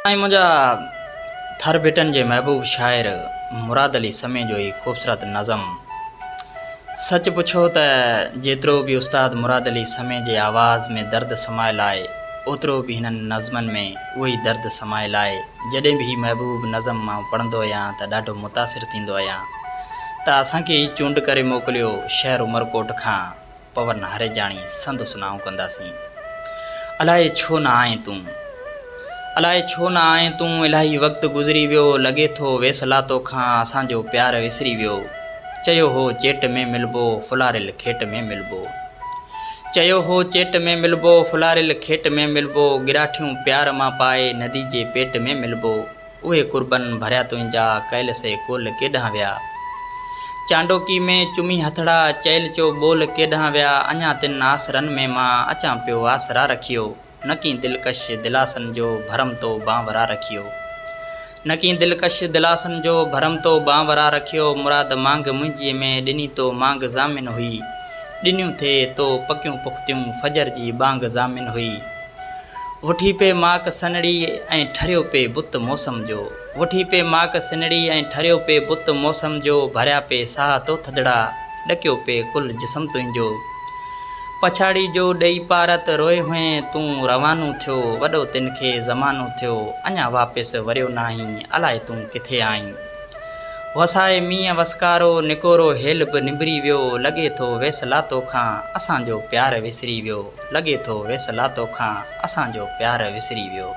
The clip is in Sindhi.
سائين منهنجا ٿر ڀٽن جي محبوب شاعر مراد علي سمي جو هي خوبصورت نظم سچ پڇو ته جيترو به استاد مراد علي سمي جي آواز ۾ درد سمايل آهي اوترو به هنن نظمن ۾ اهو ئي درد سمايل آهي جڏهن به هي محبوب نظم مان پڙهندو آهيان ته ڏاڍو متاثر ٿيندو آهيان ته اسان کي هي چونڊ ڪري موڪليو شهر عمرڪوٽ کان پون هريجاڻي سندس نانء ڪنداسين. الائي ڇو نه آئين تون. الائي ڇو نه آئين تون الاهي وقت گذري ويو لڳي ٿو ويسلا توکان اسان جو پيار وسري ويو چيو هو چيٽ ۾ ملبو ڦلاريل کيٽ ۾ ملبو چيو هو چيٽ ۾ ملبو ڦلاريل کيٽ ۾ ملبو گراٺيون پيار مان پائي ندي جي پيٽ ۾ ملبو اهي قربن ڀريا تنهنجا ڪيل سي ڪول ڪيڏانهن ويا. چانڊوڪي ۾ چمي هٿڙا چيل چو ٻول ڪيڏانهن ويا اڃا تن آسرن ۾ مان اچان پيو آسرا رکيو نڪين دلڪش دلاسن جو ڀرم تو بانورا رکيو نڪين دلڪش دلاسن جو ڀرم تو بانورا رکيو مراد مانگ منهنجي ۾ ڏني تو مانگ ضامن هئي ڏنيون ٿي تو پڪيون پختيون فجر جي ٻانگ ضامن هئي. وٺي پئي ماڪ سنهڙي ۽ ٺريو پئي بت موسم جو وٺي پئي ماڪ سنهڙي ۽ ٺريو پئي بت موسم جو ڀريا پئي ساهه تو ٿڌڙا ڏڪيو پئي ڪل جسم تنهنجو پڇاڙي جو ڏئي پارت روئي هئين تون روانو ٿيو وڏو تن کي زمانو ٿيو اڃا واپس وريو ناهين الائي تون ڪٿي آهين وسائي مينهن وسڪارو نڪورو هيل به نبري ويو لڳي ٿو ويسلا توکان اسان جو پيار وسري ويو. لڳي ٿو ويسلا توکان اسان جو پيار وسري ويو.